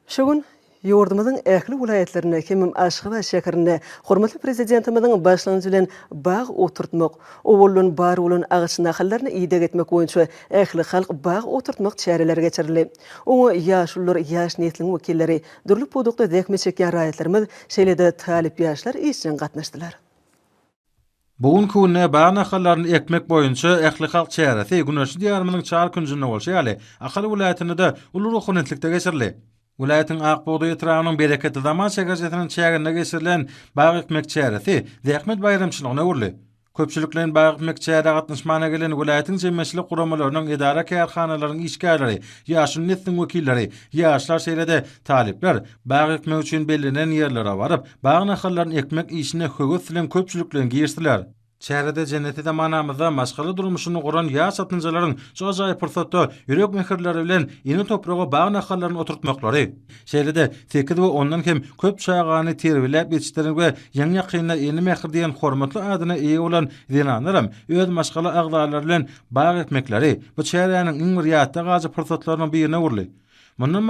Şu gün ýurdumyzyň ähli welaýatlarynda hemem Aşgabat şäherinde hormatly Prezidentimiziň başlangyjy bilen bag oturtmak, owaldan bar bolan agaç nahallaryna ideg etmek boýunça ählihalk bag oturtmak çäreleri geçirildi. Oňa ýaşulular, ýaş nesliň wekilleri, dürli pudakda zähmet çekýän raýatlarymyz, şeýle-de talyp ýaşlar işjeň gatnaşdylar. Bu günki günde bag nahallaryny ekmek boýunça ählihalk çäresi güneşli Diýarymyzyň çar künjünde bolşy ýaly, Ahal welaýatynda-da uly ruhubelentlikde geçirildi. Welaýatyň Ak bugdaý etrabynyň Bereketli zaman şäherçesiniň çäginde geçirilen bag ekmek çäresi zähmet baýramçylygyna öwrüldi. Köpçülikleýin bag ekmek çärä gatnaşmana gelen welaýatyň jemgyýetçilik guramalarynyň, edara-kärhanalaryň işgärleri, ýaşuly nesliň wekilleri, ýaşlar şeýle-de talyplar bag ekmek üçin bellenen ýerlere baryp, bag nahallaryny ekmek işine höwes bilen köpçülikleýin girişdiler. Çärede jenneti zamanamyzda maşgala durmuşyny guran ýaş çatynjalaryň şu ajaýyp pursatda ýürek mähirleri bilen ene topraga bag nahallaryny oturtmaklary, şeýle-de sekiz we ondan hem köp çagany terbiýeläp ýetişdiren we ýaňy-ýakynda Ene mähri diýen hormatly adyna eýe bolan zenanlaram öz maşgala agzalary bilen bag ekmekleri bu çäräniň iň bir ýatda galyjy pursatlarynyň birine öwrüldi. Mundan.